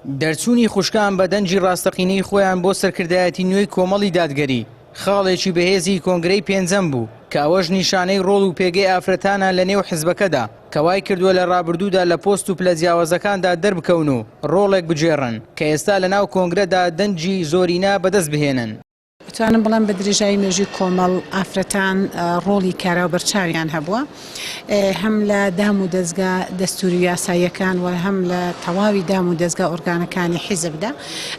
دەرچوونی خوشکان بە دەنگی ڕاستەقینەی خۆیان بۆ سەرکردایەتی نوێی کۆمەڵی دادگەری، خاڵێکی بەهێزی کۆنگرەی پێنجەم بوو، کە ئەوەش نیشانەی ڕۆڵ و پێگەی ئافرەتانە لە نێو حزبەکەدا، کە وای کردووە لە ڕابردوودا لە پۆست و پلە جیاوازەکاندا دەربکەون و ڕۆڵێک بگێڕن، کە ئێستا لە ناو کۆنگرەدا دەنگی زۆرینە بەدەست بهێنن. ئەتوانم بڵێم بە درێژایی مێژووی کۆمەڵ ئافرەتان ڕۆڵی کارا و بەرچاویان هەبووە هەم لە دام و دەزگا دەستوری و یاساییەکان و هەم لە تەواوی دام و دەزگا ئۆرگانەکانی حیزبدا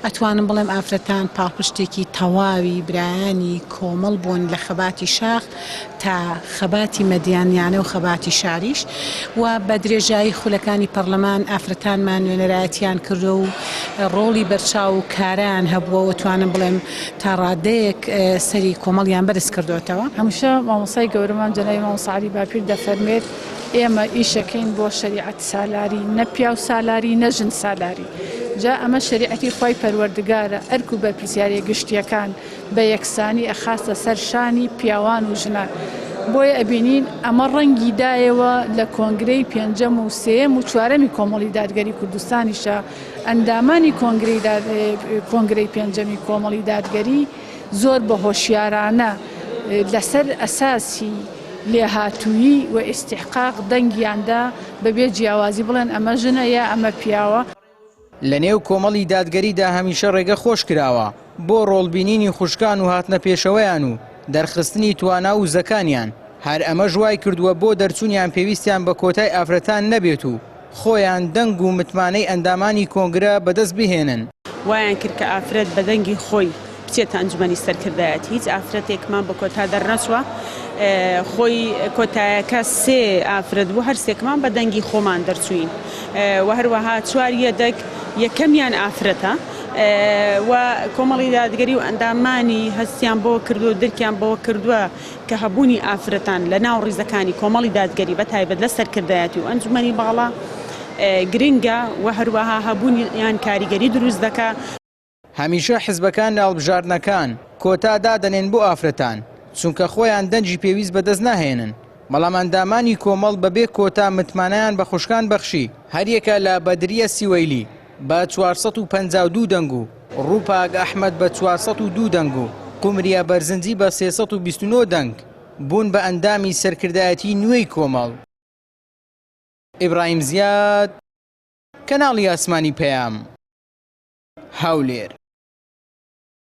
ئەتوانم بڵێم ئافرەتان پاڵپشتێکی تەواوی برایانی کۆمەڵ بوون لە خەباتی شاخ تا خەباتی مەدیانیانە و خەباتی شاریش و بە درێژایی خولەکانی پەڕلەمان ئافرەتانمان نوێنەرایەتیان کردووە و ڕۆڵی بەرچاو و کارایان هەبووە و توانم بڵێم تا ڕادەیەک سەری کۆمەڵیان بەرز کردۆتەوە. هەمیشە مامۆستای گەورەمان جەنابی مامۆستا عەلی باپیر دەفەرموێت، ئێمە ئیشەکەین بۆ شەریعەت سالاری نە پیاو سالاری نە ژن سالاری جا ئەمە شەریعەتی خوای پەروەردگارە ئەرک و بەرپرسیاریە گشتیەکان بە یەکسانی ئەخاتە سەر شانی پیاوان و ژنان بۆیە ئەبینین ئەمە ڕەنگی دایەوە لە کۆنگرەی پێنجەم و سێیەم و چوارەمی کۆمەڵی دادگەری کوردستانیشە ئەندامانی کۆنگرەی کۆنگرەی پێنجەمی کۆمەڵی دادگەری زۆر بە هۆشیارانە لەسەر ئەساسی لێهاتوویی و ئیستیحقاق دەنگیاندا بەبێ جیاوازی بڵێن ئەمە ژنە یا ئەمە پیاوە. لە نێو کۆمەڵی دادگەریدا هەمیشە ڕێگە خۆش کراوە بۆ ڕۆڵبینینی خوشکان و هاتنە پێشەوەیان و دەرخستنی توانا و وزەکانیان، هەر ئەمەش وای کردووە بۆ دەرچوونیان پێویستیان بە کۆتای ئافرەتان نەبێت و خۆیان دەنگ و متمانەی ئەندامانی کۆنگرە بەدەست بهێنن. وایان کرد کە ئافرەت بە دەنگی خۆی بچێتە ئەنجومەنی سەرکردایەتی، هیچ ئافرەتێکمان بە کۆتا دەرنەچووە، خۆی کۆتایەکە سێ ئافرەت بوو هەرسێکمان بە دەنگی خۆمان دەرچووین و هەروەها چوار یەدەگ یەکەمیان ئافرەتە و کۆمەڵی دادگەری و ئەندامانی هەستیان بەوە کردووە و درکیان بەوە کردووە کە هەبوونی ئافرەتان لە ناو ڕیزەکانی کۆمەڵی دادگەری بە تایبەت لە سەرکردایەتی و ئەنجومەنی باڵا گرنگە و هەروەها هەبوونیان کاریگەری دروست دەکا. هەمیشە حزبەکان لە هەڵبژاردنەکان کۆتا دادەنێن بۆ ئافرەتان، چونکە خۆیان دەنگی پێویست بەدەست ناهێنن، بەڵام ئەندامانی کۆمەڵ بەبێ کۆتا متمانەیان بە خوشکان بەخشی، هەریەکە لە بەدریە سیوەیلی بە 452 دەنگ و ڕووپاک ئەحمەد بە 402 دەنگ و قومریە بەرزنجی بە 329 دەنگ بوون بە ئەندامی سەرکردایەتی نوێی کۆمەڵ. ئیبراهیم زیاد، کەناڵی ئاسمانی پەیام، هەولێر.